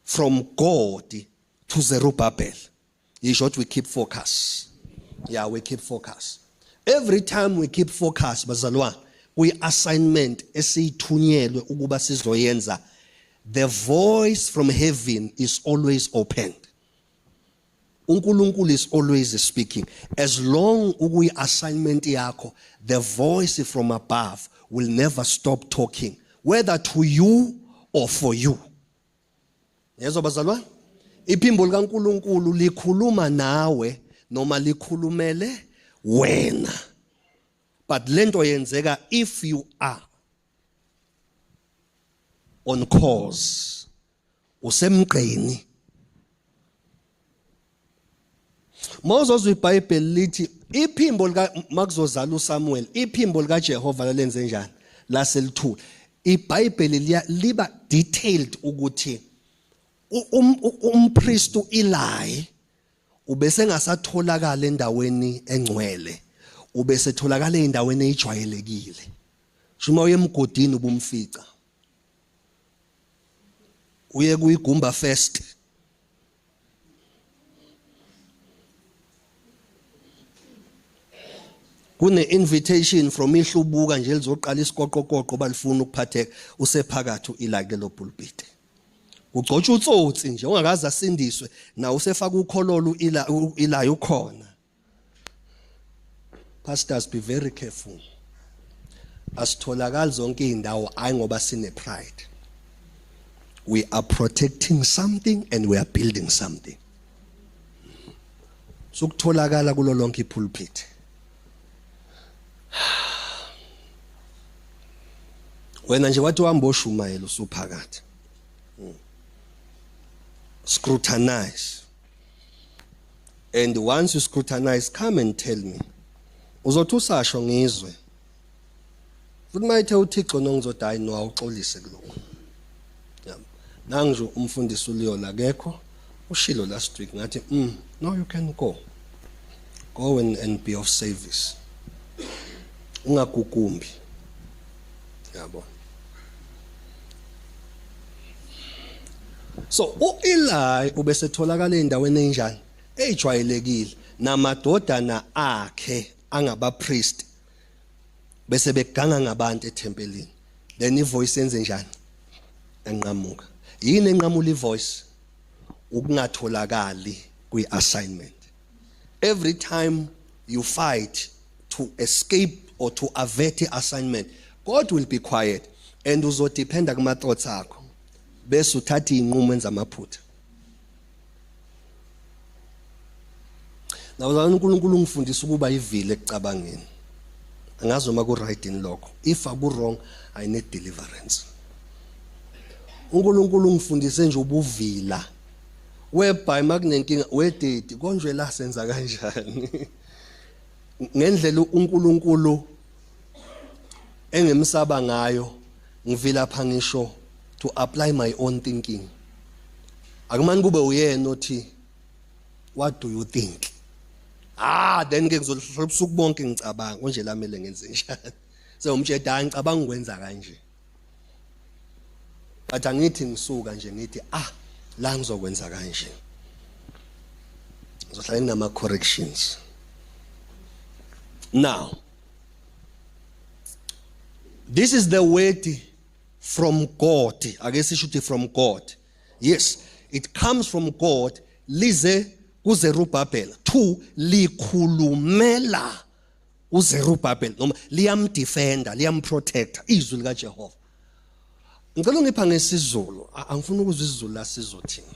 Speaker 1: from God to Zerubbabel. Yisho ukuthi we keep focus. Yeah, we keep focus. Every time we keep focus, bazalwane, kuyi assignment esiyithunyelwe ukuba sizoyenza, the voice from heaven is always opened. uNkulunkulu is always speaking. As long ukuyi assignment yakho, the voice from above will never stop talking, whether to you or for you. Yezwa bazalwane? Iphimbo likaNkulunkulu likhuluma nawe noma likhulumele wena. But lento yenzeka if you are on course, usemgqeni. Mawuzozwa iBhayibheli lithi iphimbo lika makuzozala uSamuel, iphimbo likaJehova lalenze njani? Laselithula. IBhayibheli liya liba detailed ukuthi umpriest uEli ubesengasatholakala endaweni engcwele, ubesetholakala endaweni ejwayelekile. Shuma uye emgodini ubumfica. Uye kuyigumba first. Kune invitation from ihlubuka nje lizoqala isiqoqoqoqo balifuna ukuphatheka, usephakathi uIla kulelo pulpit. Ugcotsha utsotsi nje ongakaze asindiswe, na usefaka ukhololo uIla, uIla ukhona. Pastors, be very careful. Asitholakali zonke izindawo, ayi ngoba sine pride. We are protecting something and we are building something. Sukutholakala kulo lonke ipulpit. Wena nje wathi uhamba oshumayela usuphakathi. Scrutinize. And once you scrutinize, come and tell me. Uzothi usasho ngizwe. Futhi mayithe uThixo nongizothi hayi no, awuxolise kulokho. Yabo. Nangu umfundisi uLeon akekho, ushilo last week ngathi no, you can go. Go and be of service. Ungagugumbi. Yabo. So uEli ubesetholakala endaweni enjani? Ejwayelekile, namadodana akhe angabapriest bese beganga ngabantu ethempelini. Then ivoice yenze njani? Enqamuka. Yini enqamula ivoice? Ukungatholakali kwi-assignment. Every time you fight to escape or to avert i-assignment, God will be quiet and uzodependa kuma thoughts akho, bese uthatha izinqumo enza amaphutha. Nawuzana uNkulunkulu ungifundisa ukuba ivile ekucabangeni. Angazi noma ku right in lokho. If aku wrong, I need deliverance. uNkulunkulu ungifundise nje ubuvila, whereby makunenkinga wededi konje la senza kanjani, ngendlela uNkulunkulu engimsaba ngayo, ngivilapha ngisho to apply my own thinking. Akumani kube uyena othi, "What do you think?" Ah, then ke ngizohlala ubusuku bonke ngicabanga konje la mele ngenze njani. Sengumtshela, "Hayi, ngicabanga ukwenza kanje," but angithi ngisuka nje ngithi, "Ah, la ngizokwenza kanje." Ngizohlala nginama corrections. Now this is the word from God. Ake sisho ukuthi from God. Yes, it comes from God, lize kuZerubabel 2, likhulumela uZerubabel noma liyamdefenda, liyamprotecta, izwi likaJehova. Ngicela ungipha ngesiZulu, angifuni ukuzwa isiZulu la sizothini.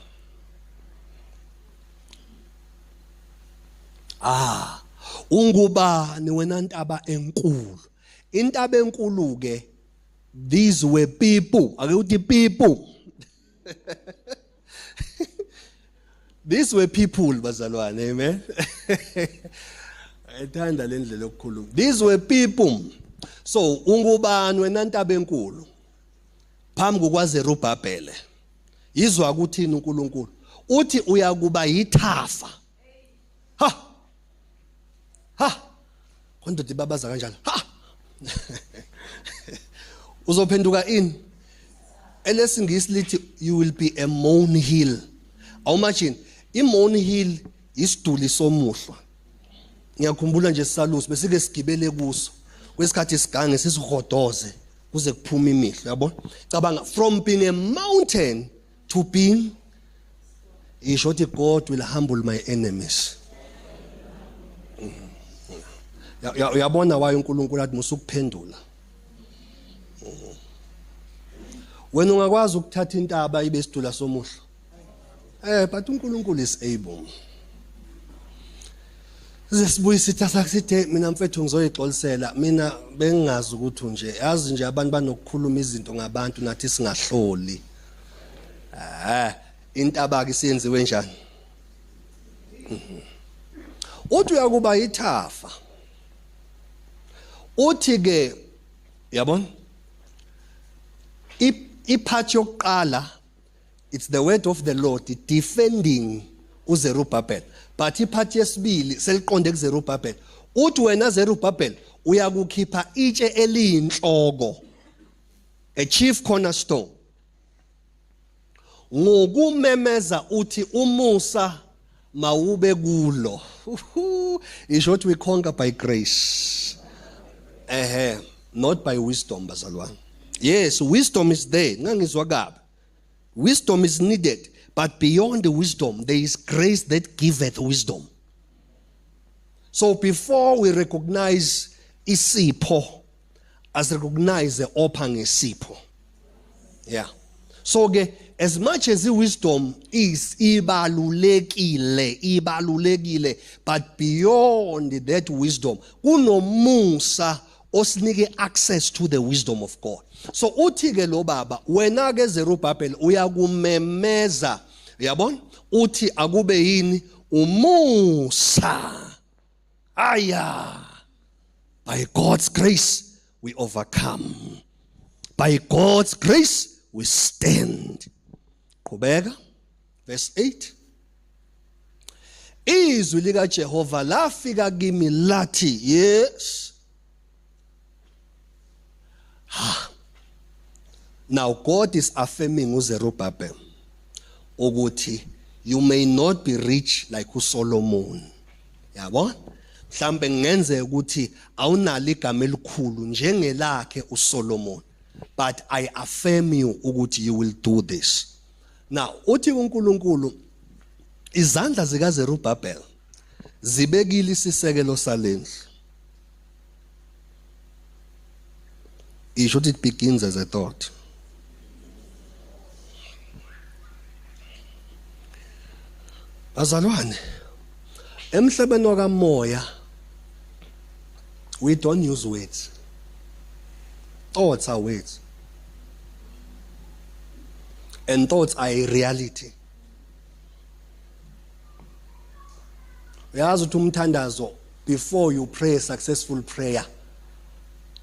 Speaker 1: Ah, ungubani wena ntaba enkulu? Intaba enkulu ke, these were people. Ake uthi people. These were people, bazalwane, amen. Ethanda le ndlela yokukhuluma. These were people. So ungubani wena ntaba enkulu? Phambi kukaZerubhabhele. Yizwa ukuthini uNkulunkulu? Uthi uyakuba yithafa. Ha! Ha! Kondoda ibabaza kanjalo. Ha! Uzophenduka ini? Elesingisi lithi you will be a molehill. Awumagine i-molehill isiduli somuhlwa. Ngiyakhumbula nje sisalusi besike sigibele kuso. Kwesikhathi sigange sisihodoze kuze kuphume imihlo yabo. Cabanga from being a mountain to being isho ukuthi God will humble my enemies. Uyabona why uNkulunkulu athi musukuphendula. Wena ungakwazi ukuthatha intaba ibe isidula somuhlo. But uNkulunkulu is able. Size sibuye sithi asakuthe mina mfethu ngizoyixolisela mina bengingazi ukuthi nje yazi nje abantu banokukhuluma izinto ngabantu nathi singahloli. Intaba ke siyenziwe njani? Uthi uyakuba ithafa. Uthi ke yabona ipart yokuqala it's the word of the Lord defending uZerubabel, but ipart yesibili seliqonde kuZerubabel. Uthi wena Zerubabel uyakukhipha itshe eliyinhloko, a chief cornerstone, ngokumemeza uthi umusa mawube kulo. Isho ukuthi we conquer by grace, ehe, not by wisdom bazalwane. Yes, wisdom is there, ngangizwa kabi. Wisdom is needed, but beyond the wisdom there is grace that giveth wisdom. So before we recognize isipho, as recognize opha ngesipho. Yeah. So ke as much as wisdom is ibalulekile, ibalulekile, but beyond that wisdom kunomusa osinike access to the wisdom of God. So uthi ke lo baba wena ke Zerubbabel uyakumemeza, uyabona, uthi akube yini umusa. Aya, by God's grace we overcome, by God's grace we stand. Qhubeka, verse 8. Izwi lika Jehova lafika kimi lathi, yes. Ha. Now God is affirming uZerubabel ukuthi you may not be rich like uSolomon. Yabo? Mhlambe kungenzeka ukuthi awunalo igama elikhulu njengelakhe uSolomon, but I affirm you ukuthi you will do this. Now uthi uNkulunkulu izandla zikaZerubabel zibekile isisekelo salendlu. Isho ukuthi it begins as a thought. Bazalwane, emhlabeni wakamoya we don't use words. Thoughts are words. And thoughts are a reality. Uyazi ukuthi umthandazo, before you pray a successful prayer,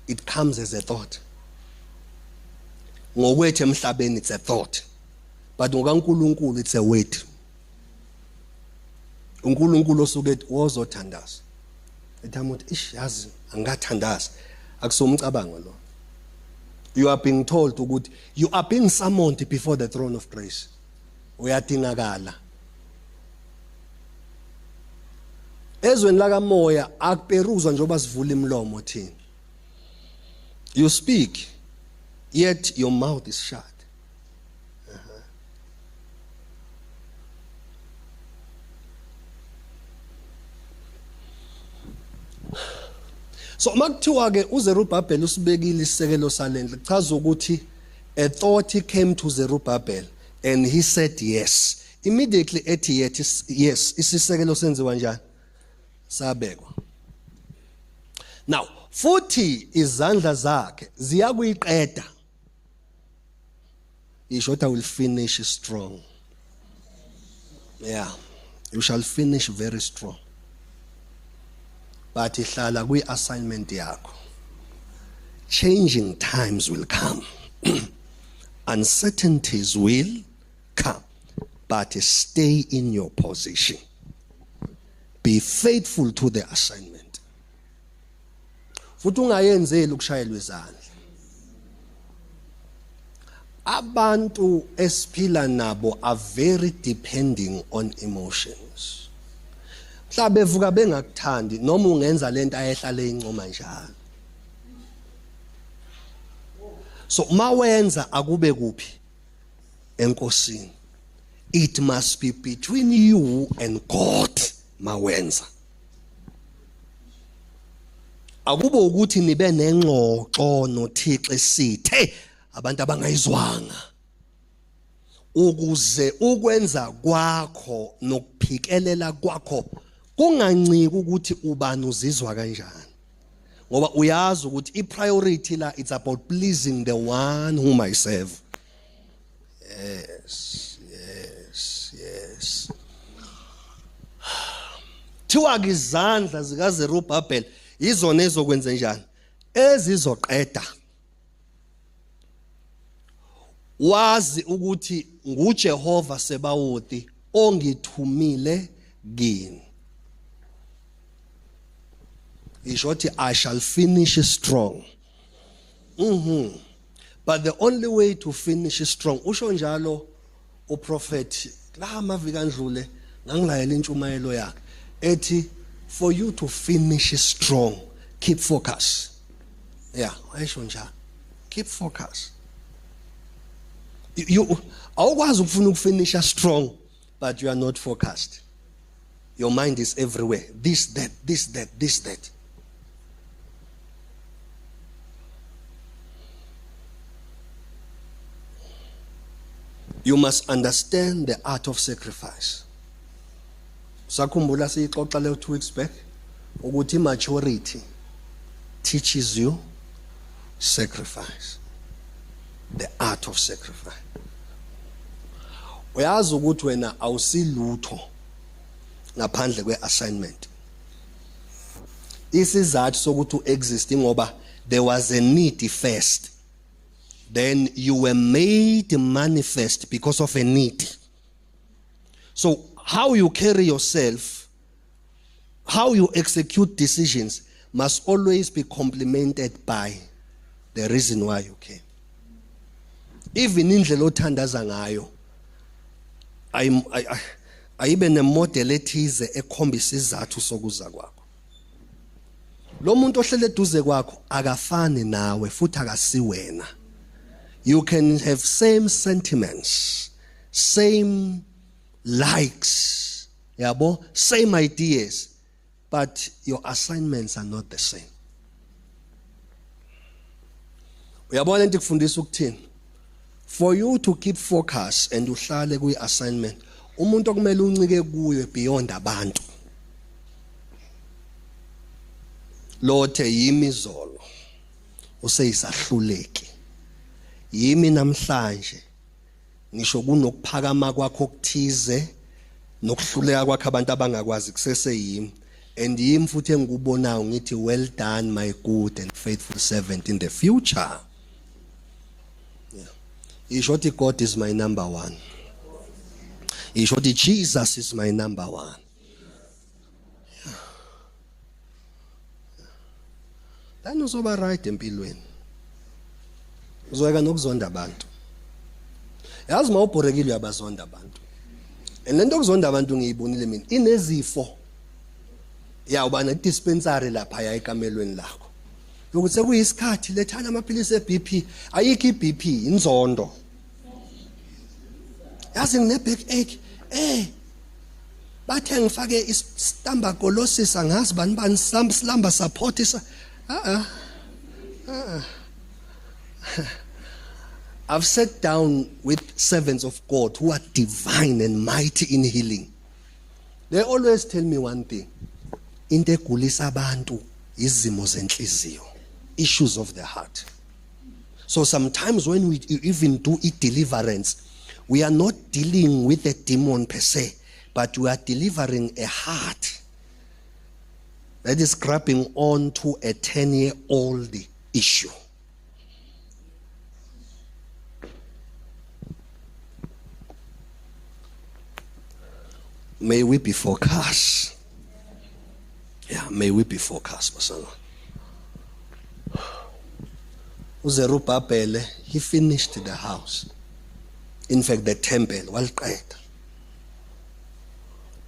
Speaker 1: it comes as a thought. Ngokwethu emhlabeni it's a thought, but ngokaNkulunkulu it's a word. uNkulunkulu osuke ethi wozothandaza, ethama uthi ish yazi angathandaza, akusomcabango lo. You are being told ukuthi you are being summoned before the throne of grace. Uyadingakala ezweni lakamoya, akuperuzwa njengoba sivula imlomo thina. You speak, yet your mouth is shut. So makuthiwa ke uZerubabel usibekile isisekelo salendlu, kuchaza ukuthi a thought came to Zerubbabel and he said yes. Immediately ethi yes, isisekelo senziwa njani? Sabekwa. Now futhi izandla zakhe ziyakuyiqeda. Isho ukuthi I will finish strong. Yeah, you shall finish very strong. But ihlala kwi assignment yakho. Changing times will come. Uncertainties will come. But stay in your position. Be faithful to the assignment. Futhi ungayenzeli ukushayelwa izandla. Abantu esiphila nabo are very depending on emotions. Mhla bevuka bengakuthandi noma ungenza lento ayehlale incoma njalo. So mawenza akube kuphi enkosini. It must be between you and God mawenza. Akube ukuthi nibe nengxoxo noThixo esithe abantu abangayizwanga ukuze ukwenza kwakho nokuphikelela kwakho kunganciki ukuthi ubani uzizwa kanjani ngoba uyazi ukuthi i-priority la it's about pleasing the one whom I serve. Yes, yes, yes. Thiwa ke izandla zikaZerubabel izona ezokwenza njani? Ezizoqeda. Wazi ukuthi nguJehova Sebawoti ongithumile kini. Isho ukuthi I shall finish strong. Mhm. But the only way to finish strong usho njalo uProphet la maviki andlule ngangilayela intshumayelo yakhe ethi for you to finish strong keep focus. Yeah, wayesho njalo. Keep focus. You awukwazi ukufuna ukufinisha strong but you are not focused. Your mind is everywhere. This that this that this that. You must understand the art of sacrifice. Sakhumbula siyixoxa leyo 2 weeks back ukuthi maturity teaches you sacrifice. The art of sacrifice. Uyazi ukuthi wena awusilutho ngaphandle kwe-assignment. Isizathu sokuthi u-exist ngoba there was a need first. Then you were made manifest because of a need. So how you carry yourself, how you execute decisions must always be complemented by the reason why you came. Even indlela othandaza ngayo ayibe nemodel ethize ekhombisa isizathu sokuza kwakho. Lo muntu ohlele eduze kwakho akafani nawe futhi akasiwena. You can have same sentiments, same likes, yabo, same ideas, but your assignments are not the same. Uyabona into ikufundisa ukuthini? For you to keep focus and uhlale kwi assignment, umuntu okumele uncike kuye beyond abantu. Lothe yimi izolo useyisahluleki. Yimi namhlanje ngisho kunokuphakama kwakho okuthize nokuhluleka kwakho abantu abangakwazi kusese yimi and yimi futhi engikubonayo ngithi well done my good and faithful servant in the future. Yeah. Isho ukuthi God is my number one. Isho ukuthi Jesus is my number one. Yeah. Then uzoba right empilweni. Uzoyeka nokuzonda abantu. Yazi mawubhorekile uyabazonda abantu. And lento okuzonda abantu ngiyibonile mina inezifo. Ya uba ne dispensary lapha ya ekamelweni lakho. Yokuthi sekuyisikhathi lethana amaphilisi eBP, ayikho iBP inzondo. Yazi ngine backache. Eh bathe ngifake istambaculosis angazi bani bani slumber support isa ah ah ah I've sat down with servants of God who are divine and mighty in healing. They always tell me one thing. Into egulisa abantu izimo zenhliziyo, issues of the heart. So sometimes when we even do a deliverance, we are not dealing with a demon per se, but we are delivering a heart. that is grabbing on to a 10-year-old issue. May we be focused. Yeah, may we be focused, Masana. uZerubabel, he finished the house. In fact, the temple, waliqeda.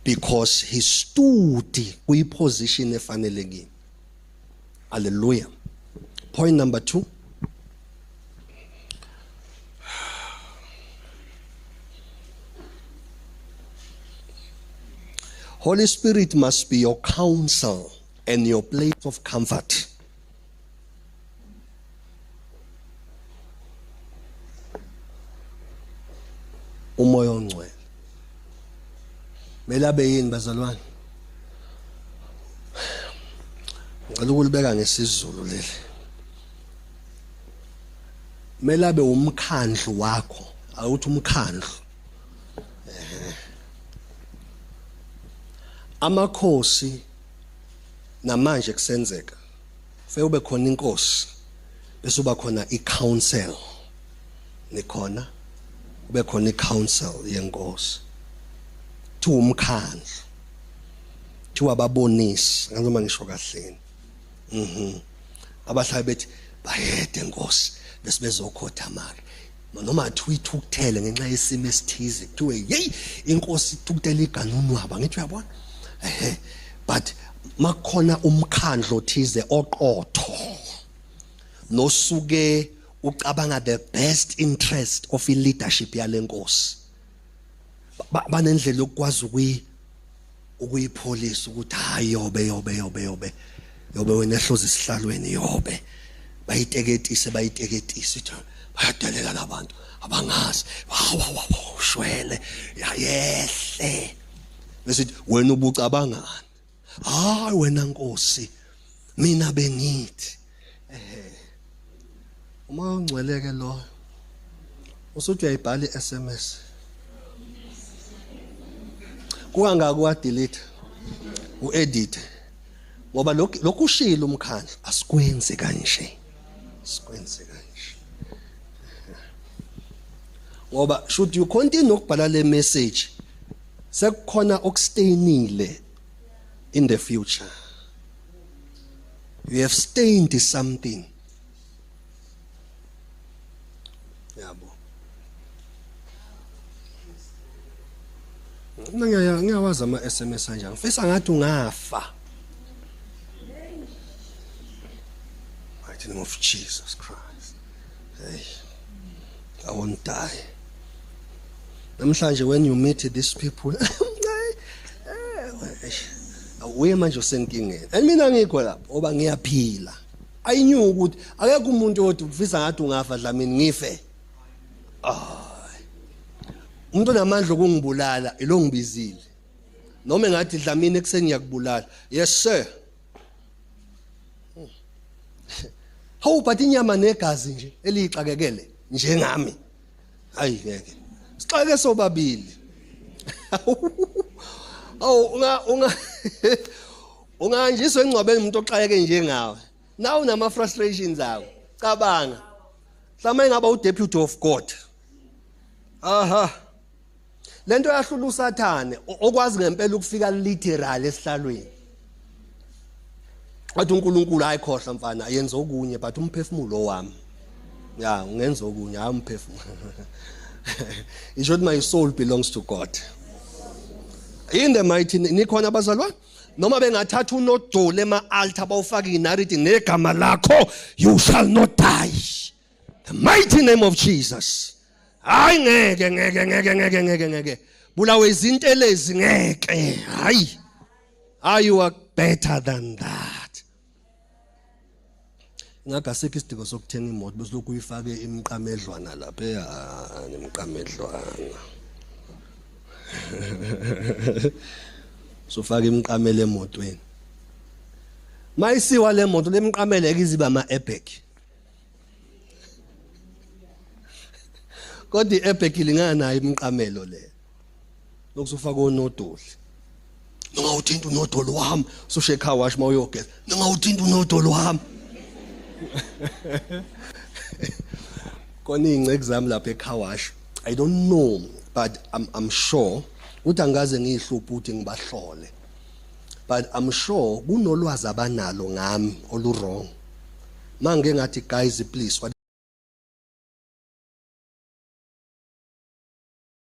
Speaker 1: Because he stood kwi-position efanelekile. Hallelujah. Point number 2. Holy Spirit must be your counsel and your place of comfort. Umoya ongcwele mele abe yini bazalwane? Ngicela ukulibeka ngesiZulu leli. Mele abe umkhandlu wakho, awuthi umkhandlu. Amakhosi namanje kusenzeka fike ube khona inkosi bese uba khona i-council, nikhona ube khona i-council yenkosi, kuthiwa umkhandlu, kuthiwa ababonisi, noma ngisho kahleni. Abahlali bethi bayede nkosi bese bezokhothama-ke noma kuthiwa ithukuthele ngenxa yesimo esithize, kuthiwe yeyi inkosi ithukuthele iganunwaba, ngithi uyabona. But makukhona umkhandlo othize oqotho nosuke ucabanga the best interest of i-leadership yale nkosi, banendlela yokukwazi ukuyipholisa ukuthi hayi yobe yobe yobe yobe yobe wena ehloza esihlalweni yobe, bayiteketise bayiteketise, bayadelela labantu abangazi, waw shwele yayehle, bese wena ubucabangani? Hayi wena nkosi, mina bengithi. Uma ungcweleke lo usuthi uyayibhala i-SMS, kungangaki wa delete u-edit, ngoba lokhu ushilo umkhandlu, asikwenzi kanje, sikwenze kanje. Ngoba should you continue ukubhala le message, sekukhona okustainile in the future. You have stained something. Yabo. Mina ngiyawazi ama SMS anjani. Ngifisa ngathi ungafa. Mighty name of Jesus Christ. Hey, I won't die. Namhlanje when you meet these people, uye manje usenkingeni. And mina ngikho lapho oba ngiyaphila. I knew ukuthi akekho umuntu othi ufisa ngathi ungafa Dlamini ngife. Ay. Umuntu onamandla okungibulala ilo ngibizile. Noma engathi Dlamini ekseni ngiyakubulala. Yes sir. Hawu but inyama negazi nje elixakekele njengami. Hayi ngeke. Sixake sobabili. Awu unga ungahanjiswa engcwabeni umuntu oxakeke njengawe. Nawe unama frustrations akho. Cabanga. Mhlawumbe ingaba udeputy of God. Aha. Lento yahlula uSathane okwazi ngempela ukufika literal esihlalweni. Wathi uNkulunkulu hayi khohlwa mfana, yenza okunye but umphefumulo wami. Ya, ungenza okunye, hayi umphefumulo. In short, my soul belongs to God. In the mighty nikhona bazalwane? Noma bengathatha unodoli ema-altar bawufake inariti negama lakho, you shall not die. The mighty name of Jesus. Hayi ngeke ngeke ngeke ngeke ngeke ngeke. Bulawe izintelezi ngeke. Hayi. Hayi, you are better than that. Ingasekho isidingo sokuthenga imoto bese lokhu uyifake imiqamedlwana lapha, ya nemiqamedlwana. Sofaka imiqamelo emotweni. Mayisiwa le moto lemiqamelo iziba ama airbag. Kodwa i-airbag ilingana nayo imiqamelo le. Lokusufaka onodoli. Ningawuthinta unodoli wami. Usushe car wash mawuyogeza. Ningawuthinta unodoli wami. Kona iy'ngceku zami lapha e-car wash. I don't know, but I'm sure ukuthi angikaze ngiyihluphe ukuthi ngibahlole. But I'm sure kunolwazi abanalo ngami olu wrong. Mangike ngathi, "Guys, please,